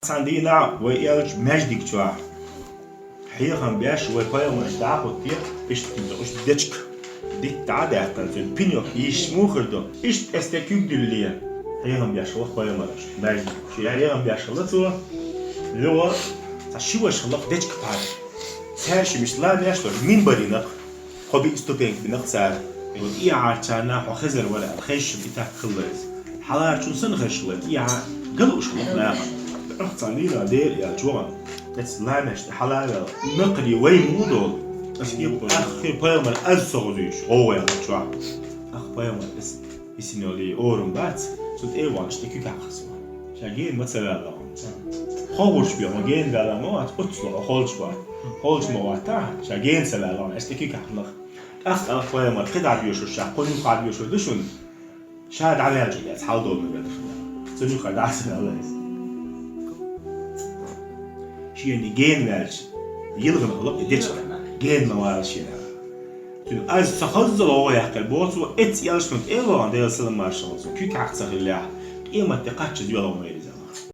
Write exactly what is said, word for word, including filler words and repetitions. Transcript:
Цхьан дийнахь вай элча маьждиг чохь хьехам беш, вай пайхамарш дӀахӀуттий, иштта, иштта дечка. Дитта дӀа а даьккхина, цуьнан пинок йиш муха хир ду, иштта эс тӀе куьг диллина. Хьехам беш хилла пайхамарш маьждиг. Шу яр хьехам беш хилла цо, лева цхьа ши важа хилла дечка пхьар. Цаьршимаш ламеш долуш минбарина. Кхо-биъ ступенька бина цара. И вот и Ӏарчарна хьо хезар вара аьлла, хезча и так хилла иза. Хьаларчун санна хезаш хилла, и Ӏа галуш хилла нахана. Ахь цхьана дийнахь Дела аьлча вахана, эцу ламеш тӀе хьала а ваьлла, накхаре вай муха долу? Ас кепа, ах, кхин пайхамар аз со хозуьйтуш, гӀовгӀа яьлла чохь. Ах, пайхамар, ас, и синолий орам бац, цу тӀе а вахана, тӀе куьг хьакхас ван. Ша гена ма ца ваьлла ван. Хо гӀурш бе, ма гена ваьлла ма вац, оццул хьо холчу ван. Холчу ма ваттахь, ша гена ца ваьлла ван, ас тӀе куьг хьакхнах. ТӀаккха аьлла пайхамар, кхин дӀа доьшуш, ша кхунна юха дӀа доьшур ду шуна? Ша дӀаваьлча яц хьал долу мегар ду шуна. Цунна юха дӀа ца ваьлла иза. Шена гена ваьлча, йилхина хилла и дечка, гена ма вара шена. Цуьнан аз ца хаззал гӀо яьккхира боху цо, эццу элшман тӀе а вахана, Делан салам маршалла цо, куьг хьакха ца хиллехь, къематде кхаччалц йоьлху вай.